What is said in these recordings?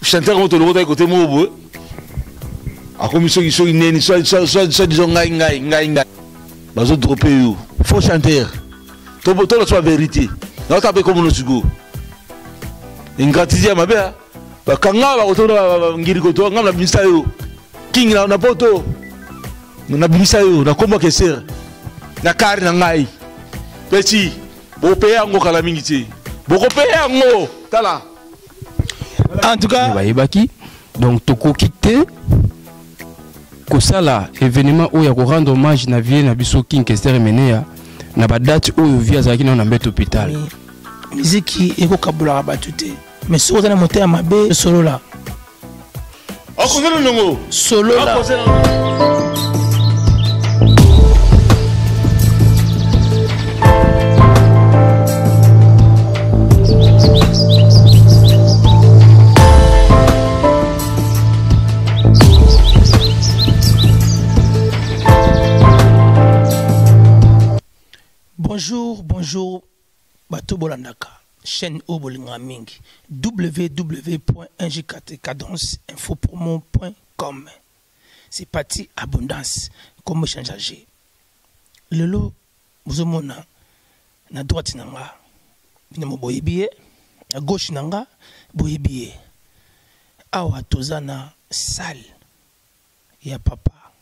Chanteur moko tolokotaki kote moko boye akomi soki soki neni soit disant ngai ngai ngai ngai bazo drope yo faux chanteur toloba so ba vérité naota mpe komono sikoyo ingratitude ya mabe bakanga bakotona ngiri koto ngai nabimisa yo king na poto nabimisa yo na kombo kesere na kare na ngai peti bopeya yango kala mingi te bokopeya yango tala. En tout cas bayebaki donc tokoki te kosala événement oyo ya korendre hommage na vie na biso King Kester Emeneya na badate oyo vie azalaki nano na mbeto hôpital. Miziki ekokabolaka bato te, mais soki oza na motema mabe, solola. Akozela nongo. Solola. Bonjour, bonjour, bato bolandaka chaîne oyo bolingaka mingi www.1g4cadenceInfopromo.com. C'est parti, abondance comme échange. Lelo bozomona na droite na nga bino boyebi ye, na gauche na nga boyebi ye. Awa toza na salle ya papa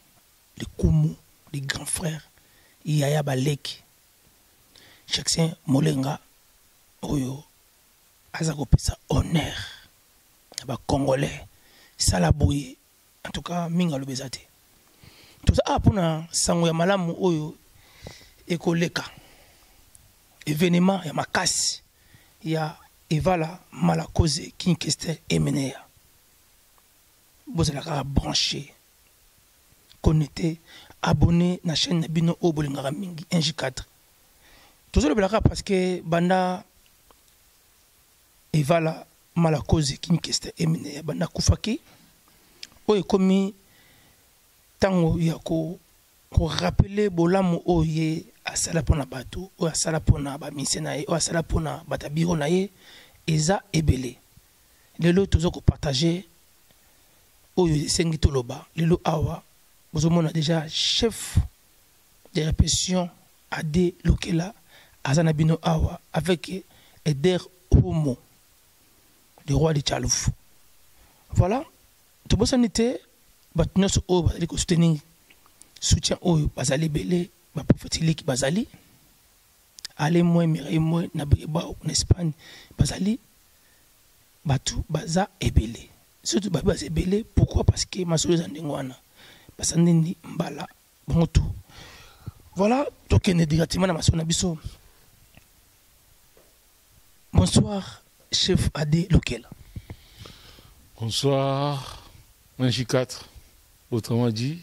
likumu, le grand frère yaya baleki Jackson Molenga oyo aza kopesa honneur na ba Congolais. Sala boye, en tout cas mingi alobi eza te. Toza awa mpona sango ya malamu oyo ekoleka événement ya makasi ya Evala Malakoze King Kester Emeneya. Bozala kaka branché, connecté, abonné na chaîne na bino oyo bolingaka mingi 1J4. Tozolobela kaka parce que banda Evala Malakoze King Kester Emeneya banda akufaki, oyo ekomi ntango ya ko rappeler bolamu oyo ye asala mpona bato, oyo asala mpona ba musiciens na ye, oyo asala mpona bato ya bureau na ye, eza ebele. Lelo toza ko partager oyo esengi toloba. Lelo awa bozomona déjà chef de répétition Ade Lokela aza na bino awa avec Eder Homo, le roi de Tchalouf. Voilà, tobosani te bato nyonso oyo bazali ko soutenir, soutien oyo bazali ebele, ba prophète liki bazali, Ale Mwe, Mireille Mwe na Bilbao na Espagne bazali, bato baza ebele. Surtout bato baza ebele, pourquoi? Parce que masolo eza ndenge wana, basandi ndi mbala bango tout. Voilà, tokende directement na masolo na biso. Bonsoir, chef Ade Lokela. Bonsoir, 1J4, autrement dit,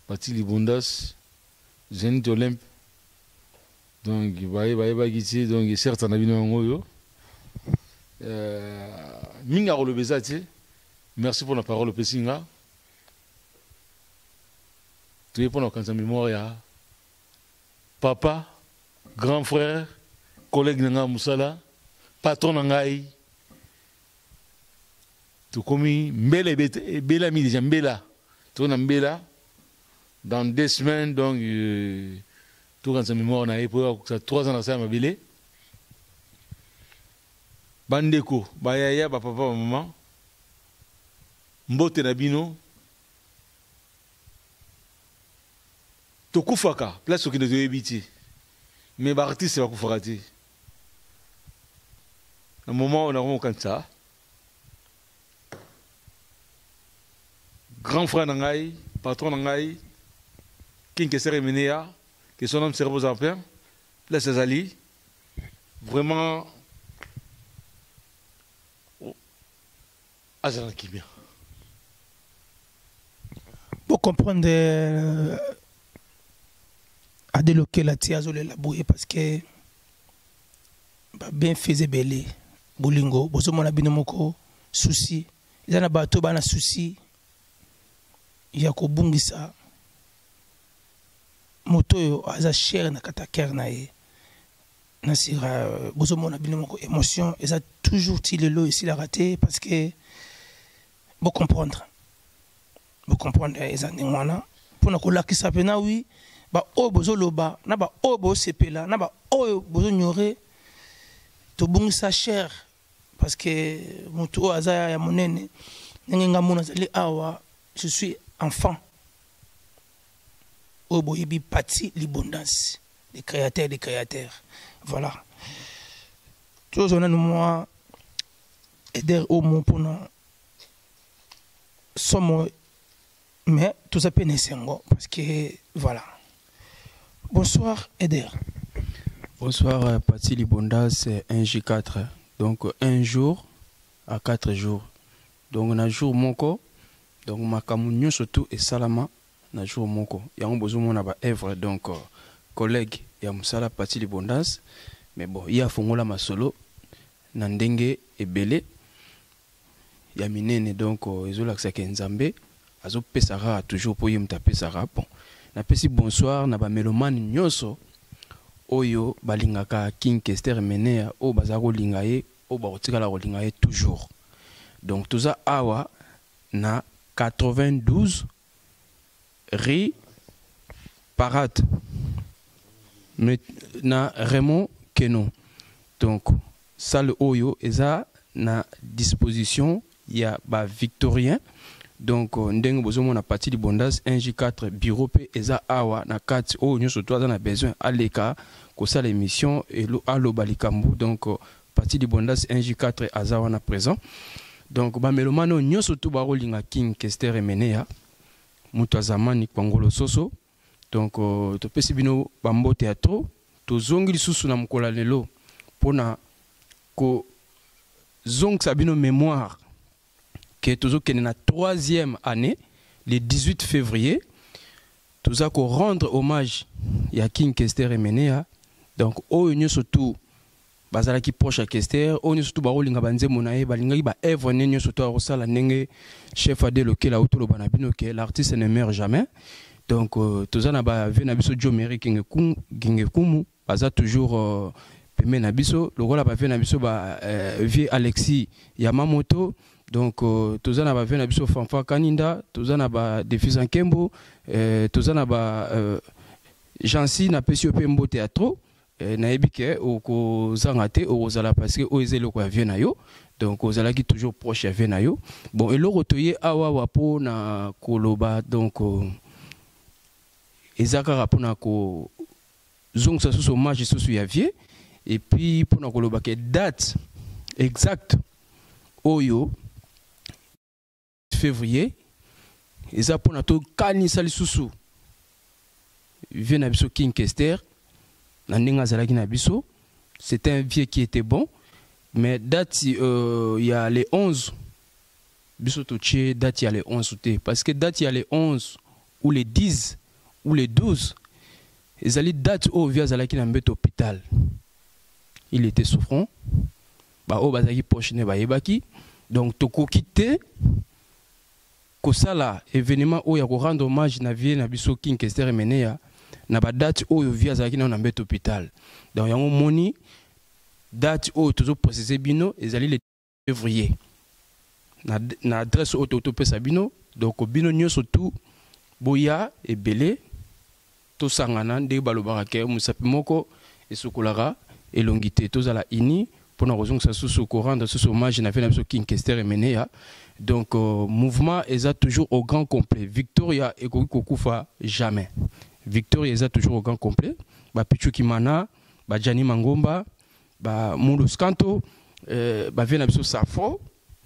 Bati Libondas, Zénith Olympe. Donc, baye, baye, baye, baye, donc, certes, on a vu un oyo. Minga relobeza, tu sais. Merci pour la parole, Pessinga. Tu es pour la mémoire, ya. Papa, grand frère, collègue nanga Moussala, patron nangai. Tu komi mbele bela mi déjà mbela. Tu na mbela dans 2 semaines, donc tout quand sa mémoire na pour ça 3 ans dans sa mabele. Bandeko, ba yaya, ba papa, ba maman. Mbote na bino. Tokufaka place okende toyebi te. Mais ba artiste bakufaka te. Na moment on a kokanisa grand frère na ngai, patron na ngai, King Kester Emeneya, que son âme se repose en paix, place azali vraiment azala kimia. Pour comprendre Ade Lokela ti azolela boye parce que ba bien faisait belé bolingo bozomona bino moko souci eza na bato bana souci ya kobungisa moto oyo aza cher na kata cœur na ye. Nasira bozomona bino moko émotion eza toujours ti lelo esilaka te, parce que bocomprendre, bocomprendre, eza ndenge wana mpona kolakisa mpena wi baoyo bozoloba na baoyo bozosepela na baoyo bozonyore. Tobongisa cher, parce que motu oyo aza ya monene ndenge nga mona azali awa, je suis enfant oyo boyebi Pati Libondance, les créateurs des créateurs. Voilà, tozwa nanu mwa Eder Omo mpona somo, mais toza mpe na esengo parce que voilà. Bonsoir Eder. Bonsoir Pati Libonda, c'est 1J4. Donc un jour à 4 jours. Donc na jour moko, donc makambo nyonso tout esalama na jour moko. Yango bozomona ba œuvre, donc collègue ya mosala Pati Libondance, mais bon, ye afongola masolo na ndenge ebele ya minene. Donc ezolakisaka Nzambe azopesa kaka toujours mpo ye moto apesaka. Bon, napesi bonsoir na bamélomane nyonso oyo balingaka King Kester Menea, oyo baza kolinga ye, oyo bakotikala kolinga ye toujours. Donc toza awa na 92 rue Parate mais na Raymond Keno. Donc salle oyo eza na disposition ya bavictorien. Donc ndenge bozomona, Pati Libondas 1J4 bureau mpe eza awa na kati. Oyo nyonso to aza na besoin aleka kosala émission, aloba likambo, donc Pati Libondas 1J4 aza wana présent. Donc bamélomane oyo nyonso to bakolinga King Kester Emeneya, moto azamani Kwangolo Soso, donc topesi bino bambote ya trop. Tozongi lisusu na mokolo ya lelo mpona kozongisa bino mémoire ke tozokende na troisième année. Le 18 février toza korendre hommage ya King Kester Emeneya. Donc oyo nyonso tu bazalaki proche ya Kester, oyo nyonso tu bakolinga banzembo na ye, balingaki baœuvre ne nyonso to akosala, ndenge chef Ade Lokela autoloba na bino ke l'artiste ne meurt jamais. Donc toza na bavieux na biso Jo Meri Gingekumu, baza toujours pembeni na biso, lokola bavieux na biso ba vieux Alexis Yamamoto. Donc toza na bavieux na biso Fanfa Kaninda, toza na badefisa Nkembo, toza na ba Jansi. Napesi yo mpe mbote ya trop. Nayebi ke okozanga te, okozala, parce que oyo eza eloko ya vieux na yo. Donc ozalaki toujours proche ya vieux na yo. Bon, eloko toye awa awa mpo na koloba, donc eza kaka mpona kozongisa susu hommage susu ya vieux, et puis mpona koloba ke date exacte oyo, février, eza mpona tokanisa lisusu vieux na biso King Kester na ndenge azalaki na biso. C'était un vieux qui était bon, mais date ya le 11, biso totie date ya le 11 te, parce que date ya le 11 ou le 10 ou le 12 ezali date oyo vieux azalaki na mbeto hôpital, il était souffrant. Baoyo bazalaki proche ne bayebaki. Donc tokoki te kosala événement oyo ya korendre hommage na vieux na biso King Kester Emeneya na badate oyo vieux azalaki nano na mbeto hôpital. Donc yango moni date oyo tozoprécise bino ezali le février na adresse oyo topesa bino. Donc bino nyonso tu boya ebele, tosangana. Ndenge balobaka ke mosapi moko esukolaka elongi te, tozala uni mpona kozongisa susu, korendre susu hommage na vieux na biso King Kester Emeneya. Donc mouvement eza toujours au grand complet. Victoria ekoki kokufa jamais, Victoria eza toujours au grand complet. Bapichu Kimana, bajani Mangomba, bamulus Kanto, bavieux na biso Safo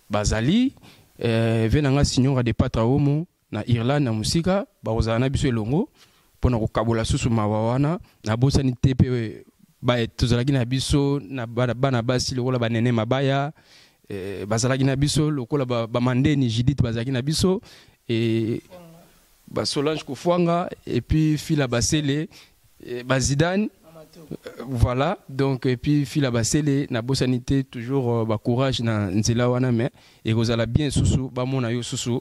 bazali, vieux na nga Signora de Patra Omo na Irlande na mosika, bakozala na biso elongo mpona kokabola susu mawa wana. Nabosani te mpe tozalaki na biso na bana basi lokola banene Mabaya, bazalaki na biso lokola bamandeni ba Judith, bazalaki na biso e basolange Kofwanga, et puis Fila Basele, bazidane, voilà. Donc et puis Fila Basele, nabosani te, toujours bacourage na nzela wana, mais ekozala bien susu bamona yo susu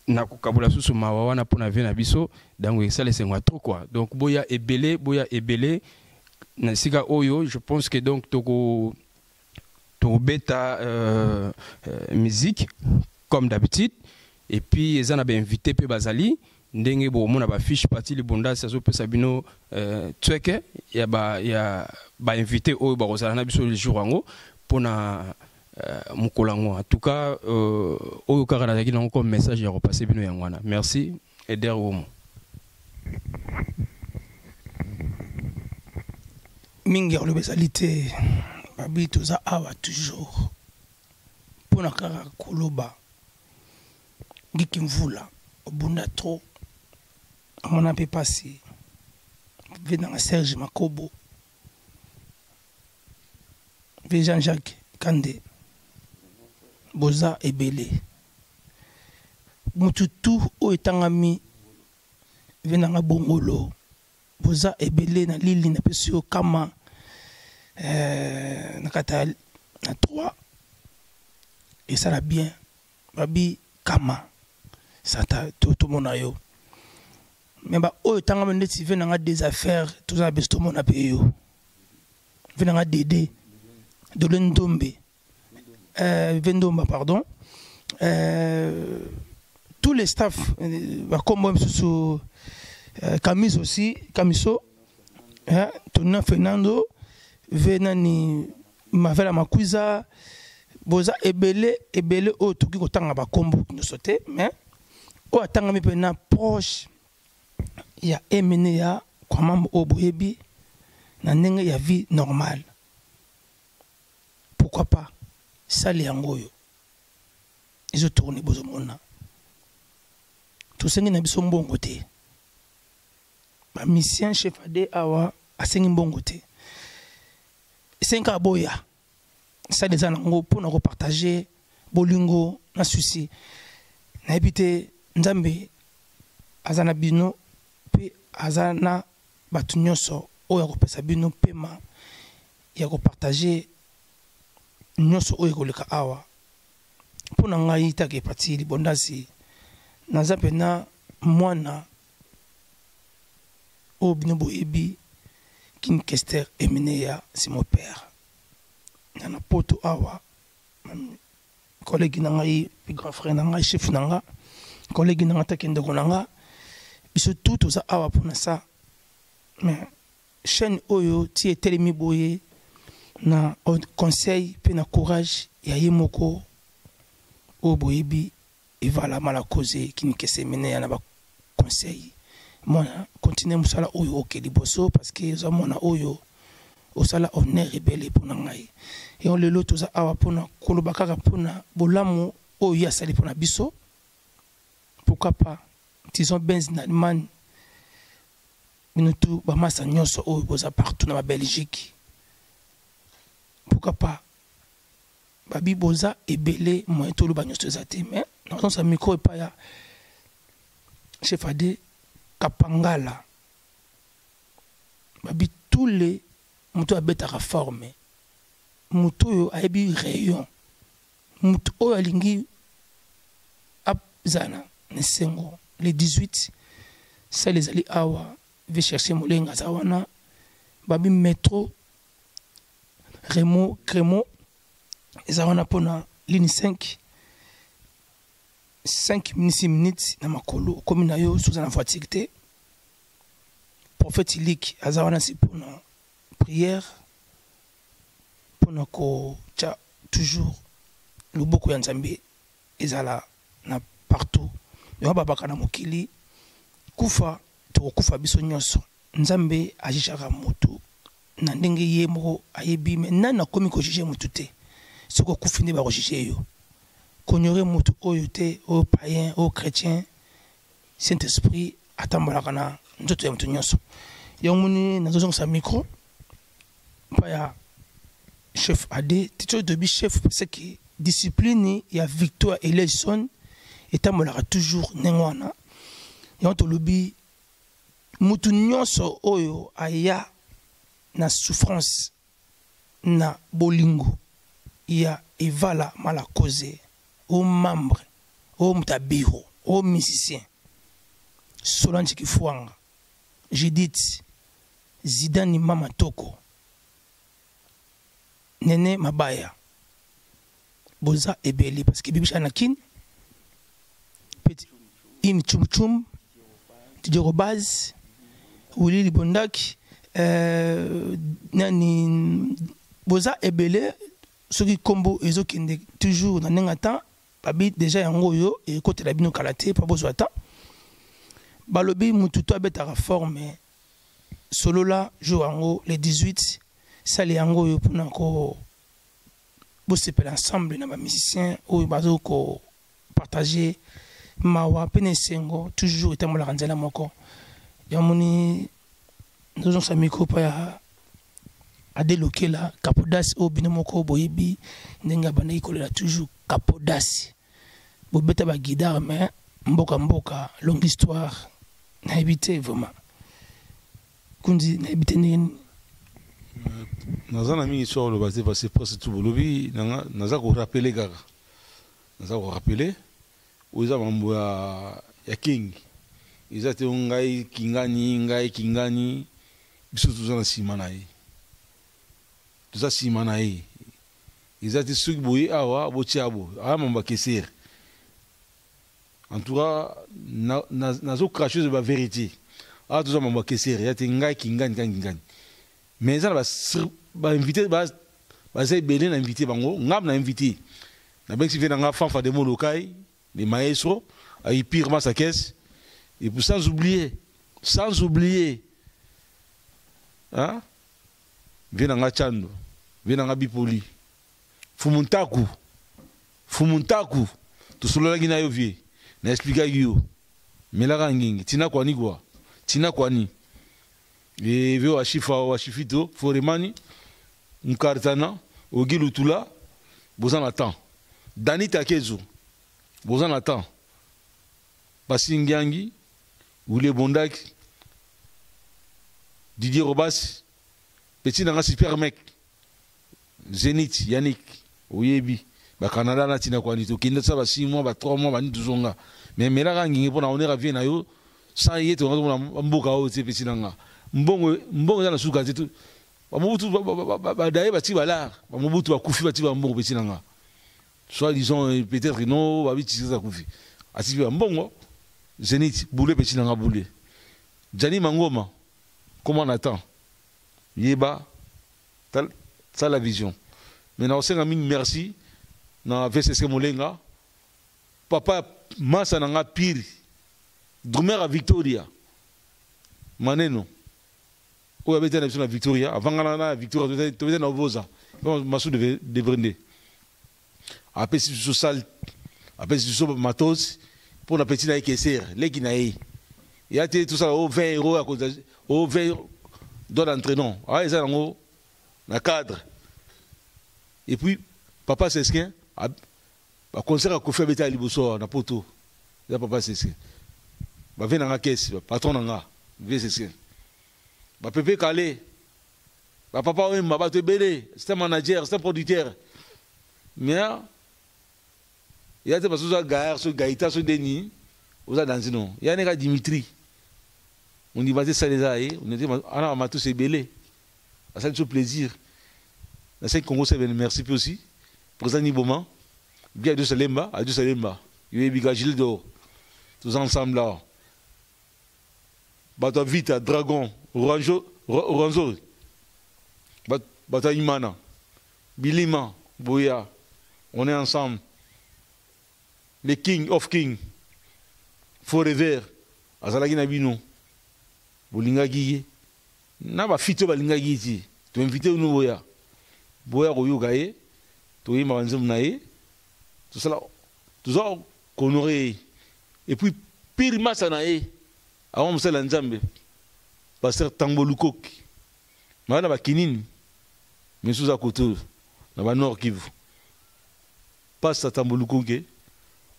na kokabola susu mawa wana mpona vieux na biso. Donc esala esengo ya trop quoi. Donc boya ebele, boya ebele. Na esika oyo, je pense que donc toko tokobeta musique comme d'habitude, et puis eza na bainvité mpe bazali ndenge bomona bafiche. Pati Libondasi azopesa bino tsweke ya bainvité oyo bakozala na biso le jour yango mpona mokolo yango. En tout cas, oyo kaka nazalaki nango comme message ya kopase bino yango wana. Merci, Eder Womo. Mingi ya koloba ezali te. Babi toza awa toujours mpona kaka koloba. Ngiki mvula obunda trop, amona mpe mpasi. Ve nanga Serge Makobo, ve Jean-Jacques Kande, boza ebele. Mutu tu oyo etangami, ve nanga Bongolo, boza ebele. Na lili napesi yo kama na kati na 3 esala bien. Babi kama sata tomona yo me baoyo etangami ndeti ve nanga des affaires. Toza na biso, tomona mpe yo, ve nanga Dede Dole Ndombe, ve Ndomba, pardon, tous les staff, bakombo misusu, Camis aussi, Camiso, hein, Tona Fernando, ve nani Mavela Makwiza, boza ebele ebele. Oyo tokoki kotanga bakombo nyonso te, mais oyo atangami mpena proche ya Emene ya Kwamambo oyo boyebi na ndenge ya vie normale, pourquoi pas sale yango oyo ezotourne. Bozomona, tosengi na biso mbongo te. Bamusicien, chef ade awa asengi mbongo te, esengi kaka boya sale eza nango mpona kopartage bolingo na susi. Nayebi te, Nzambe aza na bino mpe aza na bato nyonso oyo akopesa bino pema ya kopartage nyonso oyo ekoleka awa. Mpo na ngai taka epati Libondasi, naza mpena mwana oyo bino boyebi, King Kester Emeneya, c'est mon père. Na poto awa, collègue na ngai, grand frère na ngai, chef na nga, collègue na nga, taki ndeko na nga, biso tout toza awa mpona ça. Mais chaîne oyo ti etelemi boye na conseil mpe na courage ya ye moko oyo boyebi, Evala Malakoze Kinikese Mene, ya na baconseil: mwana, continue mosala oyo, oke liboso, parce que oza mwana oyo osala honneur ebele mpona ngai. Yango lelo toza awa mpona koloba kaka mpona bolamu oyo ye asali mpona biso. Pourquoi pas Tison Benz na Allemagne, bino tu bamasa nyonso oyo boza partout na babelgique, pourquoi pas. Babi boza ebele, moyen toloba nyonso eza te, mais nazonsa micro epai ya chef ade Kapangala. Babi tous les moto abetaka forme, moto oyo ayebi rayon, moto oyo alingi azala na esengo le 18, sale ezali awa. Ve chercher Molenga aza wana. Babi métro Remo Cremo eza wana mpona ligne 5, 5 minutes, 6 minutes na makolo okomi na yo, soza na voiture te. Prophète Lik aza wana si mpona prière, mpona kotya toujours loboko ya Nzambe ezala na partout. Yango babaka na mokili, kufa tokokufa biso nyonso. Nzambe ajugeaka motu na ndenge ye moko ayebi, me nani akomi kojuge motu te. Soki okufi nde bakojuge yo. Konyore motu oyo te, oyo païen, oyo chrétien, Saint Esprit atambolaka na nzoto ya moto nyonso. Yango moni nazozongisa micro mpa ya chef ade tito. Toyebi chef parce que discipline ya Victoire Eleison etambolaka toujours ndenge wana. Yango tolobi mutu nyonso oyo aya na souffrance na bolingo ya Evala Malakoze, o membre, o moto ya bureau, o musicien, Solange Kifuanga, Judith. Zidane Mama Toko, Nene Mabaya, boza ebele parce que bibisha na kin petit in chum chum Didier Robaz, Willy Libondak, nani boza ebele soki kombo ezokende toujours na ndenge ata babi déjà yango oyo ekotela bino kala te mpo bozwa ta balobi mutu to abetaka forme solola jour yango le 18 sale yango oyo mpona ko bosepela ensemble na bamusicien oyo bazo ko partager mawa mpe na esengo toujours etambolaka nzela moko. Yamoni nozongisa micro mpo ya adelokela Capodas oyo bino moko boyebi ndenge abandaki kolela toujours Capodas bobeta ba guitare mais mboka mboka longue histoire nayebi te vraiment kundi nayebi te ndenge nini. Naza na mingi soki oloba te parce que presque tout bolobi nanga naza ko rappeler kaka naza ko rappeler oyo eza mambo ya king eza te ngai kingani ngai kingani biso toza na nsima na ye toza nsima na ye eza te soki boye awa botia bo aya mambo ya kesere. En tout cas nazo cracher ba vérité awa toza mambo ya kesere ya te ngai kingani ngai kingani mais eza na ba invité baza ebele na invité bango ngam na invité na bengisi vie nanga Fanfa de Molokai les maestros ayi pire massa caisse et puis sans oublier hein vie nanga Chando vie nanga Bipoli Fumuntaku Fumuntaku tosololaki na yo vie na expliquaki yo melaka ngingi tina kwani kwa tina kwani et vie wa shifa wa shifito foremani Nkartana Ogi Lutula boza na temps Dani Takezu boza na temps Basingiangi Wile Bondaki Didier Robas petit nanga super mec Zenith Yannick oyebi ba Canada na tina kwani tokende ça ba 6 mois ba 3 mois ba ni tozonga mais melaka ngingi pona honneur vie na yo sans ye to ngazomona mboka oyo te petit nanga mbongo mbongo eza na suka te ba Mobutu ba daye ba ti ba lar ba Mobutu ba kufi ba ti ba mbongo petit nanga soit disons peut-être non ba biti za kufi ati ba mbongo Zenith boule petit nanga boule Gianni Mangoma comment on attend yeba ça la vision mais na osenga mingi merci na VCC Molenga papa masa nanga pire drummer à Victoria maneno oyo abeta na biso na Victoria avant ngana na Victoria tobeta na Oboza masu de brende apesi biso salle apesi biso matos pour na petit na ye keser leki na ye ya te tout ça au 20 euros à cause au 20 doit d'entrée non ah eza nango na cadre et puis papa Sesquin ba concert à Kofi abeta liboso na poto ya papa Sesquin ba ve nanga caisse patron nanga ve Sesquin ba pepe Calais ba papa Wemba ba tebele c'est un manager c'est un producteur mais ya te parce que gaillard so gaïta so deni oza dansi non ya neka Dimitri on y va te saleza ye on était ana matos ebele ça fait plaisir na cinq Congo c'est merci puis aussi président Niboma bien de Salemba à de Salemba yo ebiga Gilles d'or tous ensemble là bato Vita Dragon Oranjo Oranzo bato Imana Bilima Boya on est ensemble les King of King Forever azalaki na bino bolingaki ye na ba fito balingaki ti to invité nous boya boya koyoka ye toyemba nzembo na ye tout ça toza honoré et puis pire masa na ye avant mosala nzambe pasteur Tambo Lukoki mana ba kinini mais sous à côté na ba Nord Kivu pasteur Tambo Lukoki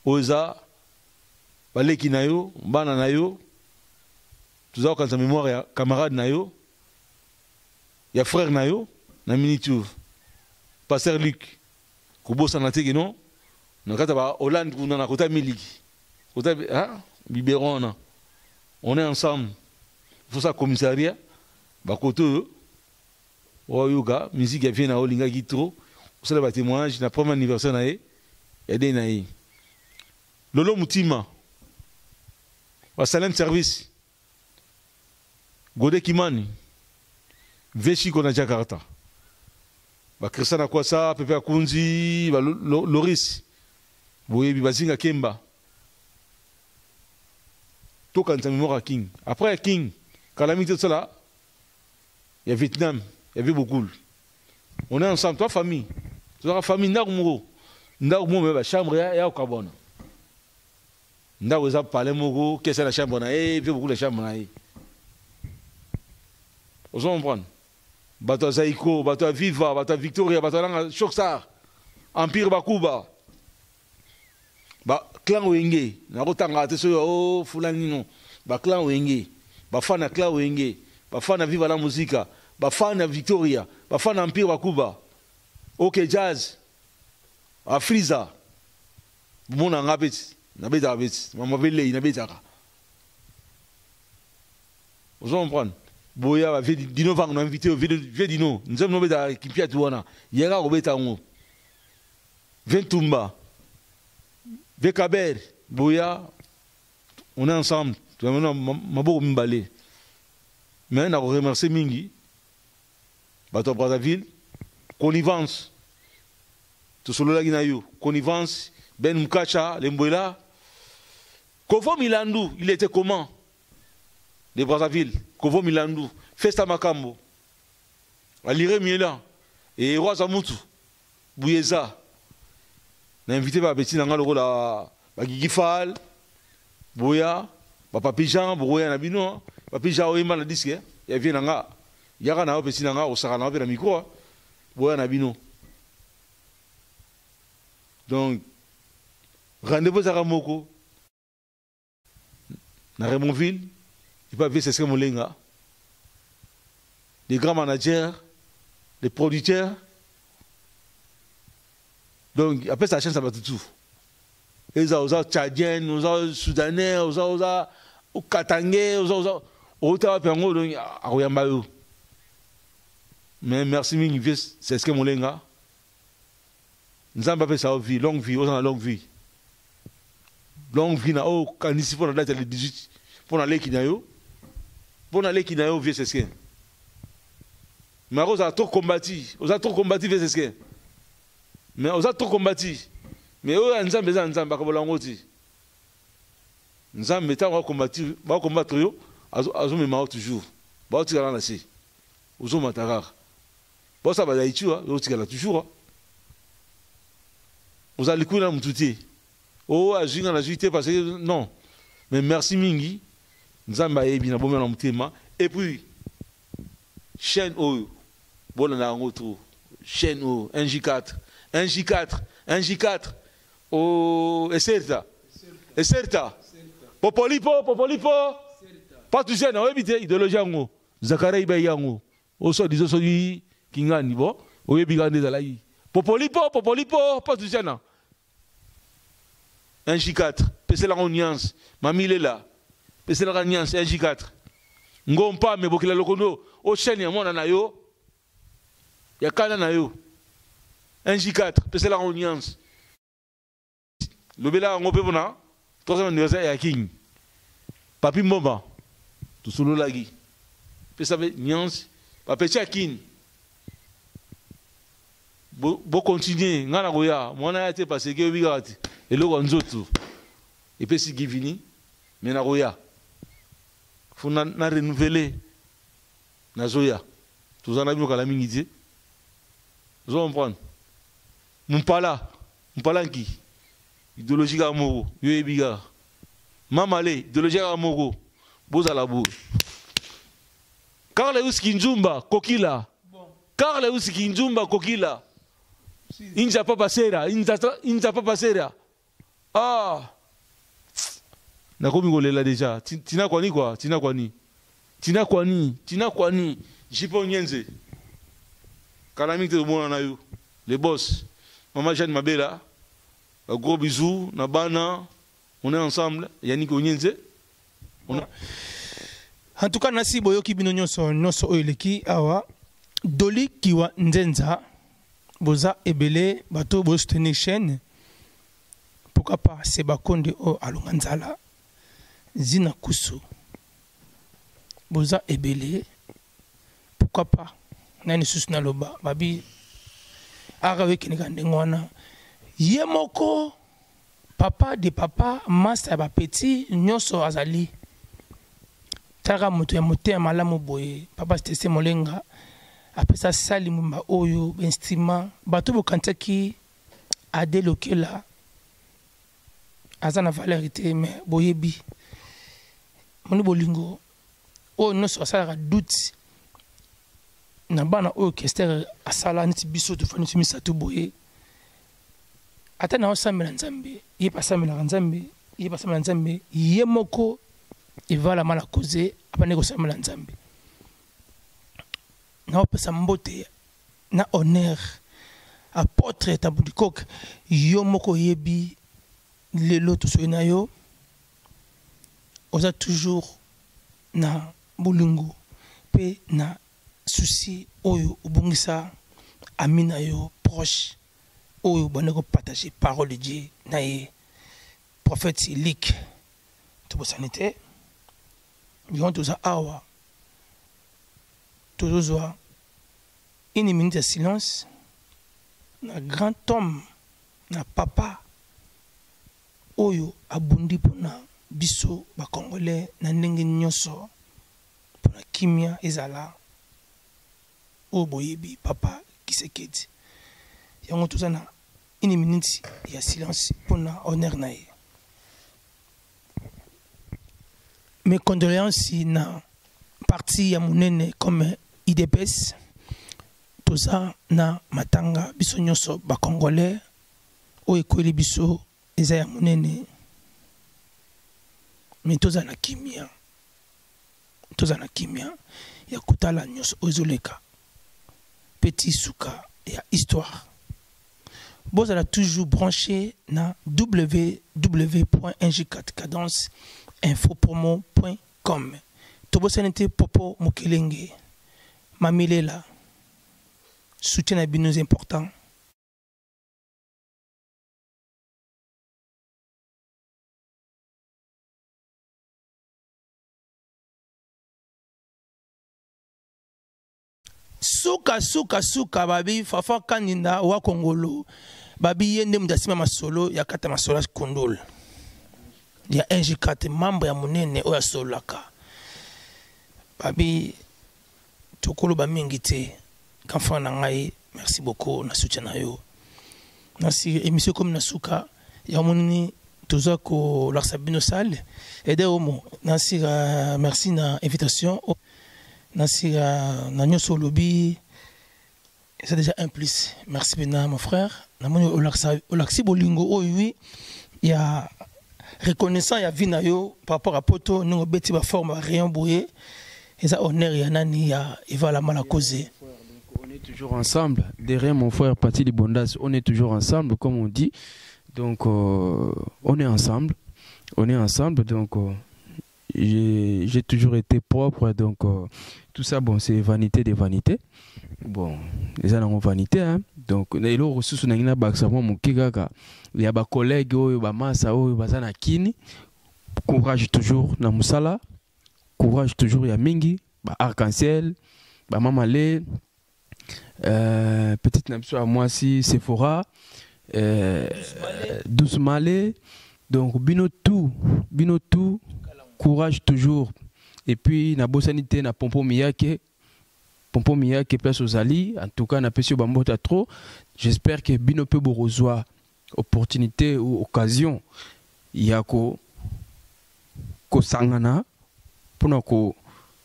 oza baleki na yo bana na yo toza kokanisa mémoire ya camarade na yo ya frère na yo na minituve pasteur Luc kobosana te ke non na kati ya ba Hollande kuna na kota miliki kota hein biberon na on est ensemble faut ça commissariat Bakoto oyo oyoka musique ya vie na olingaki trop osala ba témoignage na premier anniversaire na ye ya de na ye. Lolo Mutima wa Salem Service Gode Kimani Veshiko na Jakarta ba Christian Akwasa Pepe Akunzi ba Loris boyebi bazinga Kemba tokanisa mémoire ya King après ya King kala mingi te tosala ya Vietnam ya vie Bokul. On est ensemble, toi famille. Tozalaka famille ndako moko. Ndako moko mais ba chambre ya ya kokabwana. Ndako eza palais moko, kesa na chambre na ye, vie Bokul na chambre na ye. Ozo comprendre? Bato ya Zaiko, bato ya Viva, bato ya Victoria, bato ya Langa Chocsar, Empire Bakuba. Ba clan Wenge, nakotanga te soki o fulani non. Ba clan Wenge, ba fan ya clan Wenge, ba fan ya Viva la Musica, ba fan ya Victoria, ba fan ya Empire Bakuba. OK Jazz, Afriza. Mona nga peti, nabetaka peti, mama belei nabetaka. Ozo comprendre? Boya ba vieux Dino Vang na invité vieux Dino, nzembo nobetaka kimpiatu wana, yaka kobeta yango. Vieux Ntumba, Vieux Kaber, Boya, on est ensemble. Maboko mibale. Mais na remercier mingi bato ya Brazzaville, connivence. Tosololaki na yo, connivence, Ben Mkacha, Lembwela. Kovo Milandu, il était comment? De Brazzaville, Kovo Milandu, Festa Makambo, Alire Miela, et Roi Zamutu. Bouyeza na invité ba beti na nga lokola ba Gigi Fall Boya ba Papi Jean boya na bino Papi Jean oyemba na disque ya vie na nga yaka na yo pesi na nga osaka na yo pe na micro boya na bino donc rendez-vous ezaka moko na Raymondville epa vieux Sesque Molenga les grands managers les producteurs donc apesa chance à bato tout eza oza tchadien oza soudanais oza oza katangais oza oza outa wapi yango donc akoyamba yo mais merci mingi vieux Sesque Molenga Nzambe apesa yo vie, longue vie, oza na longue vie. Longue vie na oyo okanisi mpo na date ya le 18 mpo na leki na yo, mpo na leki na yo vieux Sesque. Mais oza trop combati, oza trop combati vieux Sesque. Mais oza trop combati. Mais oyo ya Nzambe eza Nzambe akabola yango ti. Nzambe ntango akombati, bakombattre yo, azomema yo toujours. Baotikala na se. Ozomata kaka. Bosa ba Haïti wa, otikala toujours. Oza likui na mutu te. Oh azwi nga nazwi te parce que non. Mais merci mingi. Nzambe ayebi na bomela na motema. Et puis chaîne oyo bolanda yango trop. Chaîne oyo 1J4, 1J4, 1J4. Oh eserta. Eserta. Popolipo, popolipo. Pas tout jeune, oyebi te idéologie yango. Zakaria iba yango. Oso dizo soki kingani bo oyebi kaka nde ezalaki popolipo popolipo pas tout jeune. 1J4 peselaka nuance mami lela peselaka nuance 1J4 ngompa me bokila lokondo o chaîne ya mwana na yo ya kana na yo 1J4 peselaka nuance lobela yango mpe mpona troisième anniversaire ya King Papi Mbomba tosololaki pesa mpe nuance bapesi ya King bocontinue ngai nakoya mwana ya te parce que oyebi kaka te eloko ya nzoto epesi givini me nakoya fo na renouveler nazoya toza na bino kala mingi te ozo comprendre Mumpala Mpalanki idéologie kaka moko yo yebi kaka Mamale idéologie kaka moko bozala boye Karl Lewis Kinzumba Kokila Karl Lewis Kinzumba Kokila Inja Papa Sera Inja Papa Sera ah nakomi kolela déjà tina kwani quoi tina kwani tina kwani tina kwani Jipo Nyenze kala mingi te tomona na yo les boss Maman Jeanne Mabela un gros bisou na bana on est ensemble Yannick Onyenze on a... En tout cas, nasi boyoki bino nyonso nyonso oyo eleki awa. Doli Kiwa Nzenza, boza ebele bato bo soutenir chaîne. Pourquoi pas Seba Konde o alonga nzala. Zina Kusu. Boza ebele. Pourquoi pas nani susu naloba babi aka wekenika ndenge wana ye moko papa de papa masta ya bapeti nyonso azali talaka moto ya motema malamu boye papa Stese Molenga apesa sali mumba oyo instrument bato bokanisaki Ade Lokela aza na valeur te mais boyebi moni bolingo oyo nyonso asalaka doute na bana oyo Kester asala neti biso tofandi misato boye ata na osambela Nzambe ye pe asambelaka Nzambe ye pe asambela Nzambe ye moko evala mala koze abandi kosambela Nzambe na opesa mbote na honneur apôtre Tabudikok yo moko oyebi lelo tosoki na yo oza toujours na bolingo pe na souci oyo obungisa ami na yo proche oyo bande ko partager parole de Dieu na ye prophète Luc tobosani te yango toza awa tozozwa une minute ya silence na grand homme na papa oyo abundi mpona biso ba congolais na ndenge nyonso mpona kimia ezala oyo boyebi papa Kisekedi yango toza na une minute ya silence mpona honneur na ye. Mes condoléances na parti ya monene comme IDPS toza na matanga biso nyonso ba congolais oyo ekweli biso eza ya monene mais toza na kimia toza na kimia ya kotala nyonso oyo ezoleka petit suka ya histoire. Bozala toujours branché na www.ng4cadenceinfopromo.com. Tobosani te Popo Mokelenge, Mamilela, soutien na bino important. Suka suka suka babi Fafa Kandinda wa Kongolo babi ye nde moto asima masolo ya kata masolo ya Kondol ya NG4 membre ya monene oyo asololaka babi tokoloba mingi te grand frère na ngai merci beaucoup na soutien na yo nasi émission comme na suka ya monini toza kolakisa bino salle ede omo nasika merci na invitation nasika na nyonso olobi c'est déjà un plus merci bena mon frère namoni olakisi bolingo oyo wi ya reconnaissant ya vie na yo par rapport à poto ndenge obeti baforme barayon boye eza honneur ya nani ya Eva Lamala Koze. On est toujours ensemble derrière mon frère Paty Libondas, on est toujours ensemble comme on dit, donc on est ensemble, on est ensemble, donc j'ai toujours été propre, donc tout ça bon c'est vanité des vanités, bon les gens ont vanité hein, donc les ressources na ngina baksa moi moke kaka ya ba collègue oyo ba massa oyo baza na kini, courage toujours na musala, courage toujours ya mingi ba arc-en-ciel ba mama le petite na biso ya mwasi Sephora Douce Malé, donc bino tout, bino tout, courage toujours. Et puis na bosani te na Pompo Miyake, Pompo Miyake place aux Ali, en tout cas na pesi bambota trop. J'espère que bino pe borozwa opportunité ou occasion ya ko kosangana pona ko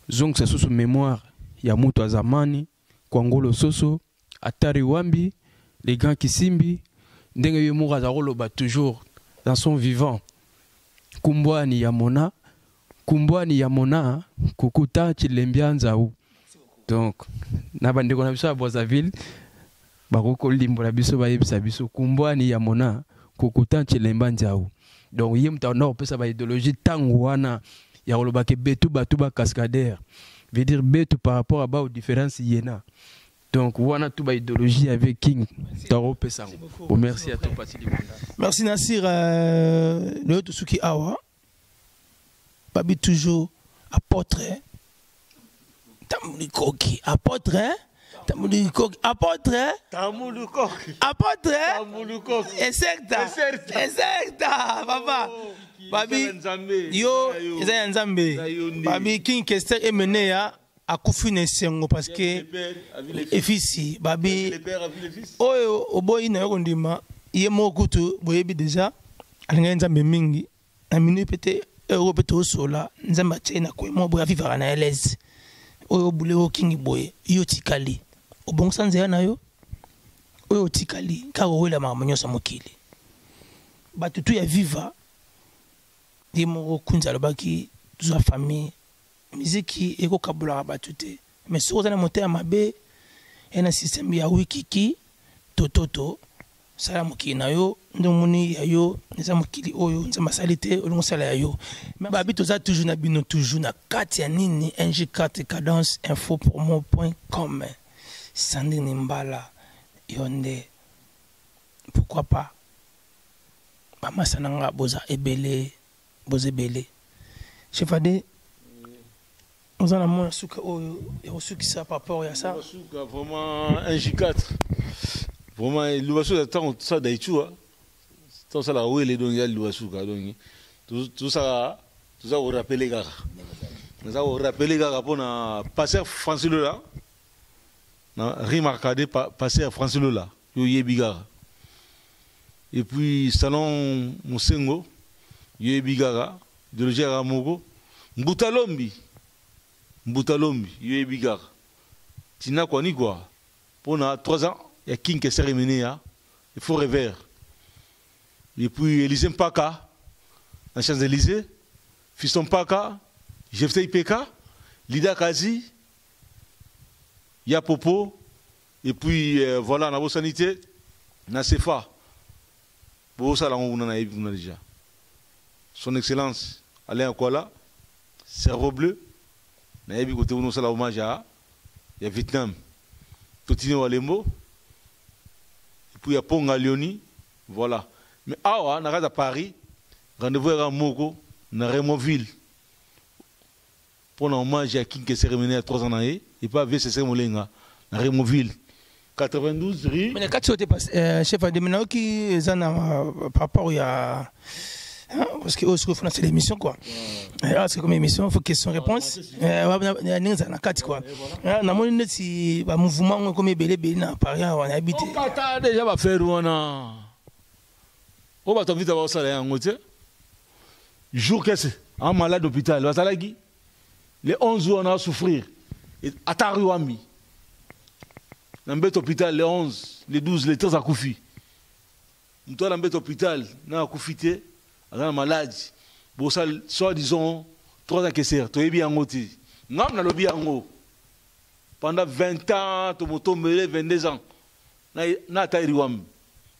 zongisa susu mémoire ya moto ya zamani Kwangolo Soso, Atari Wambi, les grands Kisimbi, ndenge ye moko aza koloba toujours dans son vivant. Kumbwani ya Mona, Kumbwani ya Mona, Kukuta Chilembia Nzau. Donc, na bandeko na biso ya Brazzaville, bakoki kolimbola biso bayebisa biso Kumbwani ya Mona, Kukuta Chilemba Nzau. Donc, ye moto akoki kopesa ba idéologie tango wana Ya koloba ke betu batu ba cascadeur. Veut dire betu par rapport à ba différence yena. Donc wana tout ba idéologie avec King Taro Pesango. Bon merci à toi Pati Libonda. Merci Nassir le Tosuki awa. Babi toujours apôtre. Tamuli Koki apôtre hein? Tamuli Koki apôtre hein? Tamuli Koki apôtre hein? Tamuli Koki Esekta Esekta. Esekta papa. Oh, Babi eza ya Nzambe. yo Eza yo. eza ya Nzambe. Eza yo nde. Babi King Kester Emeneya akufi na esengo parce que efisi babi oyo oboyi na yo kondima ye moko kutu boyebi deja alingaki nzambe mingi na minui mpe te oyo mpe tosola nzambe atie na koye moko boye avivaka na elese oyo obule oyo kingi boye yo otikali obongisa nzela na yo oyo otikali kaka owela makambo nyonso ya mokili bato tu ya viva ye moko kunzi alobaki tozwa famille miziki ekokabolaka bato te mais soki oza na motema mabe ya na système ya wikiki tototo sala mokili na yo nde omoni ya yo eza mokili oyo nzambe asali te olingi osala ya yo babi toza toujours na bino toujours na kati ya nini ng4 cadence info promo point com sandrine mbala yo nde pourquoi pas bamasa na nga boza ebele boza ebele chef ade oza na mwa suka oyo ya kosukisa par rapport ya ça Suka vraiment un J4. Vraiment Lubasuka tant ça d'Aïchou tant ça la wele donc ya Lubasuka donc tout ça tout ça au rappeler kaka. Ça au rappeler kaka pour na passer François Lola. Na remarqué passer François Lola yo yebi kaka. Et puis salon Musengo yebi kaka de Gérard Moko Mbutalombi Mbutalombi yebi kaka. Tina kwa ni kwa pour 3 ans il y a King qui s'est remené hein. Il faut rêver. Et puis Élysée Mpaka la Champs-Élysées, Fiston Mpaka, Jefté IPK, Lida Kazi, Yapopo, et puis voilà, na sanité, na CFA. Bon, ça, là, on en a vu déjà. Son Excellence Alain Akwala, Cerveau Bleu, na yebi côté où nous sommes hommage à il y a Vietnam, Totino Walembo, et puis il y a Ponga Lioni, voilà. Mais awa, na à Paris, rendez-vous à Moko, na Raymondville, pour un hommage à King qui s'est remené à 3 ans et pas VCC Molenga, na Raymondville. 92 rue. Mais quand tu étais passé, chef de maintenant qui est par rapport à parce que au secours c'est l'émission quoi. Ah c'est comme émission, faut question réponse. Na kati quoi. Na moni neti ba mouvement comme ebele ebele na Paris on habite. Kata déjà ba faire wana. O ba to vita ba sala yango te. Jour qu'est-ce un malade hôpital, bazalaki les 11 jours on a souffrir. Et atari wami. Na mbet hôpital les 11, les 12, les 13 akufi. Muto na mbet hôpital na akufi te. Aza malade. Bon ça soit disons 3 ans que toyebi yango te. Ngam na lobi yango. Pendant 20 ans, to moto mele 22 ans. Na na tairi wam.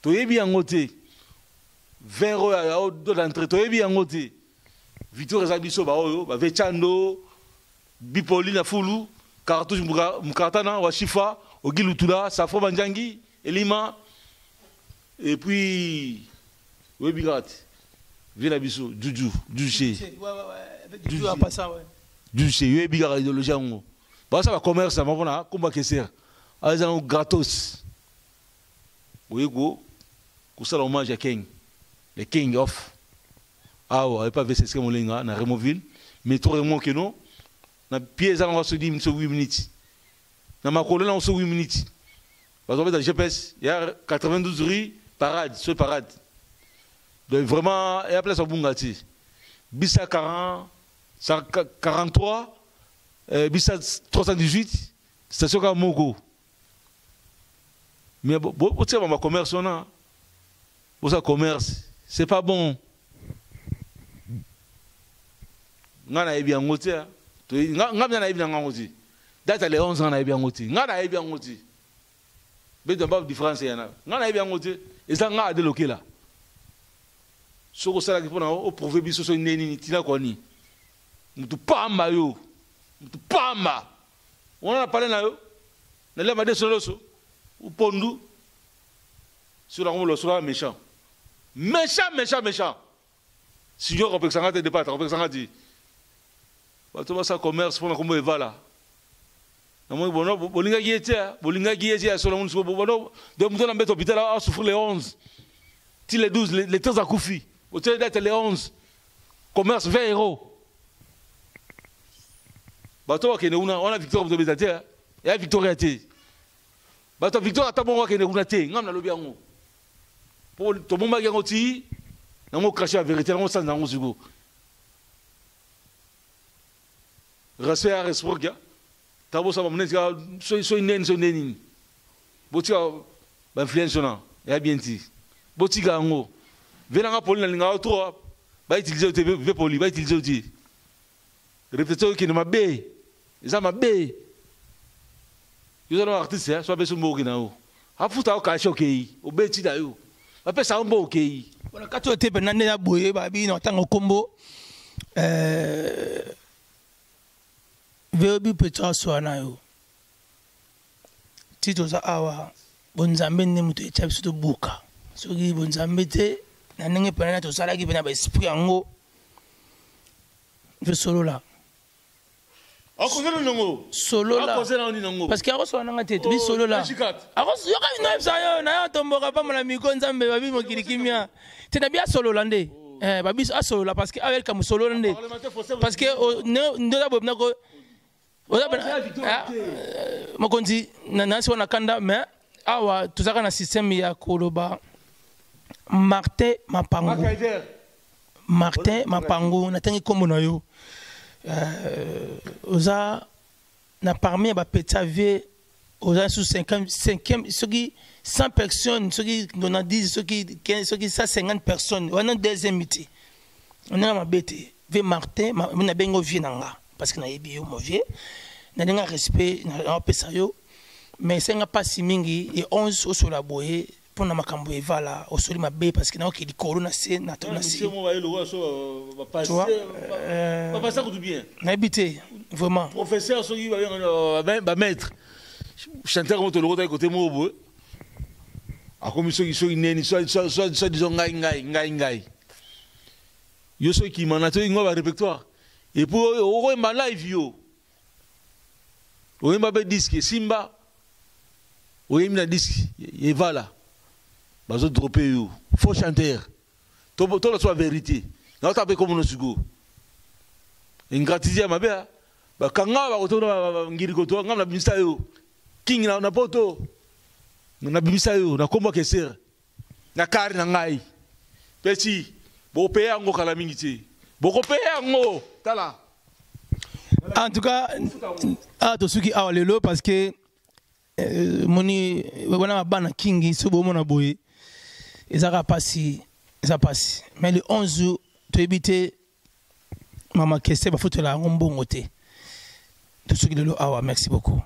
Toyebi yango te. 20 euros ya o do d'entrée toyebi yango te. Victor Ezabiso ba oyo, ba Vechando, Bipoli na Fulu, Cartouche Mukatana, Washifa, Ogilutula, Safro Banjangi, Elima, et puis Webigat. Viens biso, Juju, Juju. Ouais. Juju a pas ça ouais. Juju, Webigat idéologie ngo. Ba ça va commerce, ça va combat kesser. Azan gratos. Oyego, kusala hommage à King. Le King of. Ah ouais, pas VCC Molenga na Raymondville, mais trop Raymond que non. Na pièce on va se dire 8 minutes. Na makolo na on se 8 minutes. Parce que dans GPS, il y a 92 rue parade, ce parade. Donc vraiment, il y a place à Bungati. Bisa 40, 43, Bisa 318, station Kamoko. Mais bon, tu sais, ma commerce, on a. Pour ça, commerce, c'est pas bon. Nga na yebi yango te, hein. Nga, nga na yebi yango te. Date les 11 ans na yebi yango te. Nga na yebi yango te. Beto ba différence yana. Nga na yebi yango te. Eza nga ade lokela. Soko sala ki pona o prouver biso so neni ni tina kwa ni. Mutu pamba yo. Mutu pamba. Wana na pale na yo. Nalia madeso loso. Upondu. Sur la loso la méchant. Méchant, méchant, méchant. Signor kopekisa nga te depata kopekisa nga ti. Bato basa commerce mpona kombo evala. Namoni bono bolingaki ye te, bolingaki ye te ya solo moni bono de moto na mbeto hôpital a souffrir les 11. Ti les 12, les 13 akufi. Otie date les 11. Commerce 20 euros. Bato bakende kuna wana victoire moto obeta te ya victoria te. Bato ya victoire ata bongo akende kuna te ngam nalobi yango. Po tobombaki yango ti nango cracher la vérité nango sanza yango sikoyo. Respect ya réciproque tabosa bamonene tika soki ndeni soki nde nini botika bainfluence wana ya bien ti botika yango ve nanga poli nalingaka yo trop bautilize yo te ve poli bautilize yo te réputation okende mabe eza mabe yo oza na artiste so apesi mboka okende yango afuta yo kashe okei obeti na yo bapesa yo mboka okei na kati oyo te mpenza nde ya boye babi na ntango nkombo veyobi petro aswa na yo ti toza awa bonzambe nde moto etya biso tobuka soki bonzambe te na ndenge mpena tosalaki mpe na baesprit yango tosolola akozela nango solola akozela nini nango parce que akosola nanga te tobi solola yoka bino yebisa yo na yo tomboka pambola miko nzambe babi mokili kimia te nabi asolola nde eh, babi asolola parce que awelka mosolola nde parce que nde oza boye nako oza mokonzi nasi wana kanda mais awa tozalaka na système ya koloba Martin Mapangu Martin Mapangu natangi nkombo na yo oza na parmi ya bapeti ya vie oza sous 5e soki 100 personnes soki 90 soki 15 soki 150 personnes wana deuxième te ndenge mabe te vie Martin nabengi yo vie na nga parce que nayebi yo mon vieux na ndenge respect napesa yo mais esenga mpasi mingi e 11 osola boye mpona makambo evala osoli mabe parce que naoke likolo na se na to na se nayebi te vraiment professeur soki bamaître chanteur moto olokotaki kote moko boye akomi soki soki neni soit disant ngai ngai ngai ngai yo soki kimana to ingo ba répertoire et puis okoyemba live yo oyemba mpe disque esimba oyembi na disque evala bazodrope yo faux chanteur tola so vérité naota mpe komono sikoyo ingratitude ya mabe bakanga bakotona ngiri koto ngam na bimisa yo king na poto na bimisa yo na kombo kesere na kari na ngai pesi bokopeya yango kala mingi te bokopeya yango tala. En tout cas ah tosuki awa lelo parce que moni wana bana kingi so bomona boye ezaka pasi eza pasi mais le 11 toyebi te mama kese bafutela yango mbongo te tosuki lelo awa merci beaucoup.